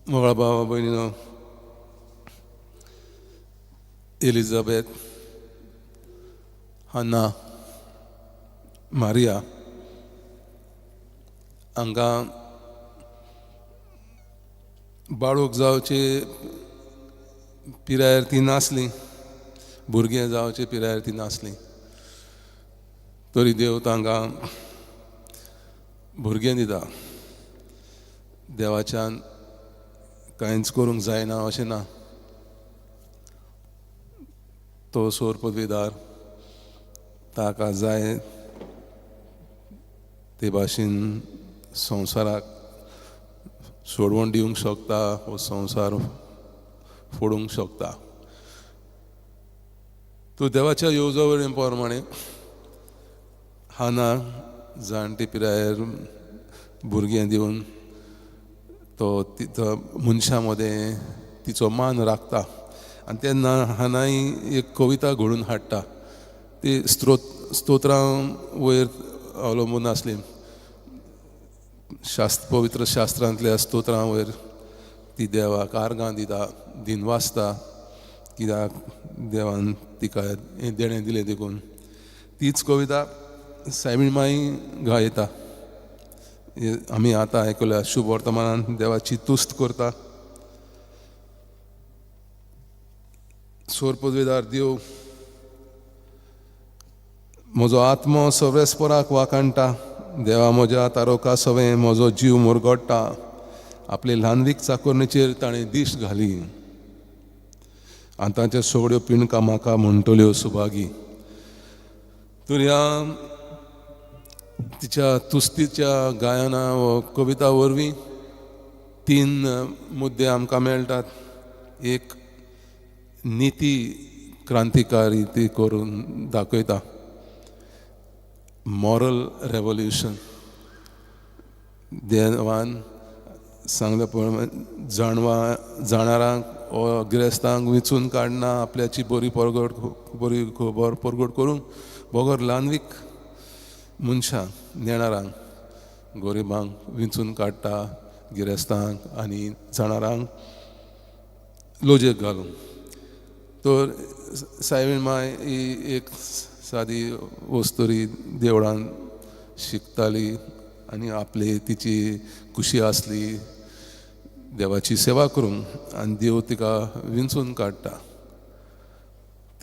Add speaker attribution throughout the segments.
Speaker 1: मोगाळ भावा भयणीनो, एलिझाबेथ, हाना, मारिया हांकां बाळूक जावचे पिरायेर ती नासली, भुरगें जावचे पिरायेर ती नासली, तरी देव तांकां भुरगें दिता. देवाच्यान कांयच करूंक जायना अशें ना. तो सोर पदवीदार ताका जाय ते भाशेन संवसाराक सोडवण दिवंक शकता वो संवसार फोडूंक शकता. तूं देवाच्या येवजणे प्रमाणे हाना जाणटे पिरायेर भुरगें दिवन तो तिचो मनशां मदें तिचो मान राखता. आनी तेन्ना हानाय एक कविता घडोवन हाडटा. ती स्तोत्रां वयर अवलंबून आसली. पवित्र शास्त्रांतल्या स्तोत्रां वयर ती देवाक आर्गां दिता, दिनवासता कित्याक देवान तिका हें देणें दिलें देखून. तीच कविता सायबीण माई गायता. आमी आतां आयकल्या शुभ वर्तमानान देवाची तुस्त करता. सोर पदवेदार देव म्हजो आत्मो सर्वेस्पराक वाखाणटा. देवा म्हज्या तारोका सवें म्हजो जीव मुरगोडटा. आपले ल्हानवीक चाकोरणीचेर ताणें दीश घाली आनी तांच्यो सगळ्यो पिणकां म्हाका म्हणटल्यो सुभागी. तर ह्या तिच्या तुस्तीच्या गायना व कविता वरवीं तीन मुद्दे आमकां मेळटात. एक, निती क्रांतिकारी ती करून दाखयता, मॉरल रेवोल्युशन. देवान सांगल्या प्रमाणे जाणारांक वा गिरेस्तांक विंचून काडना आपल्याची बरी परगट बरी खबर परगट करूंक, बगर ल्हानवीक मनशांक, नेणारांक, गरिबांक विंचून काडटा, गिरेस्तांक आनी जाणारांक लोजेक घालूंक. तर सायबीण माय ही एक सादी वस्तुरी देवळान शिकताली आनी आपली तिची खुशी आसली देवाची सेवा करूंक आनी देव तिका विंचून काडटा.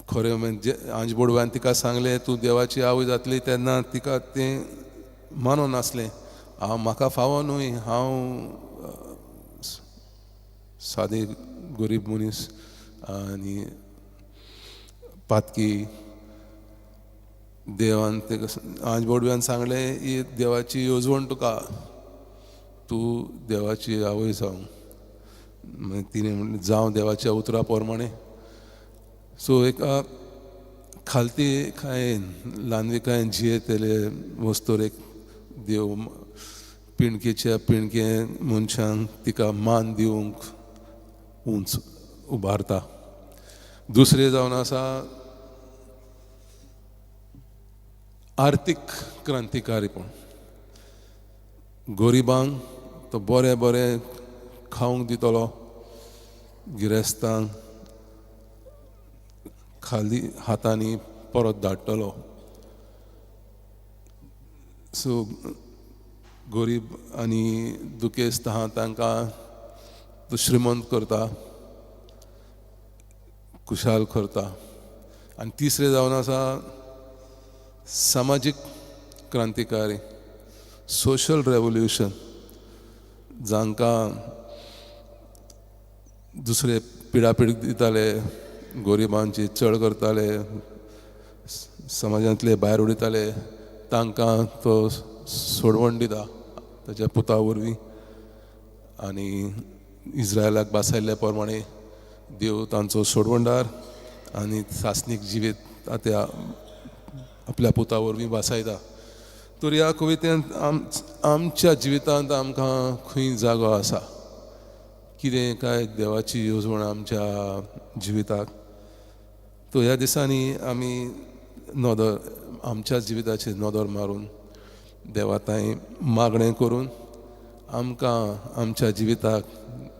Speaker 1: खरें म्हणजे आंज बोडव्यान तिका सांगलें तूं देवाची आवय जातली, तेन्ना तिका तें मानून नासलें. हांव म्हाका फावो न्हय, हांव सादे गरीब मनीस आनी पातकी. देवान तेका आंज बोडव्यान सांगलें ही देवाची येवजण तुका, तूं देवाची आवय जावं. मागीर तिणें म्हणलें जावं देवाच्या उतरा प्रमाणे. सो एका खालती कांय ल्हानविकायेन जियेतले वस्तूर एक देव पिणकेच्या पिणके मनशांक तिका मान दिवंक उंच उबारता. दुसरें जावन आसा आर्थीक क्रांतिकारीपण. गरिबांक तो बरें बरें खावंक दितलो, गिरेस्तांक खाली हातांनी परत धाडटलो. सो गरीब आनी दुखेस्त आहा तांकां तो श्रीमंत करता, खुशाल करता. आनी तिसरें जावन आसा सामाजीक क्रांतिकारी, सोशल रेवोल्युशन. जांकां दुसरे पिडापीड दिताले, गरिबांची चड करताले, समाजांतले भायर उडयताले, तांकां तो सोडवण दिता ताच्या पुता वरवीं. आनी इस्रायलाक भासायल्ल्या प्रमाणे देव तांचो सोडवणदार आनी सासणीक जिवीत त्या आपल्या पुता वरवीं भासायता. तर ह्या कवितेंत आमच्या जिवितांत आमकां खंय जागो आसा, कितें काय देवाची येवजण आमच्या जिविताक. तर ह्या दिसांनी आमी नदर आमच्या जिविताचेर नदर मारून देवा तांय मागणें करून आमकां आमच्या जिविताक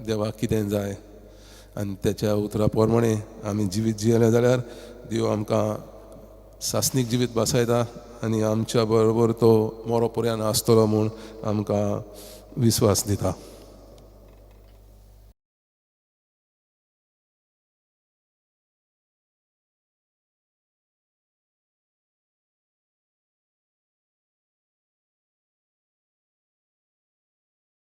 Speaker 1: देवाक कितें जाय आनी तेच्या उतरा प्रमाणे आमी जिवीत जियेले जाल्यार देव आमकां सासणीक जिवीत बसयता आनी आमच्या बरोबर तो मोरो पर्यंत आसतलो म्हूण आमकां विस्वास दिता.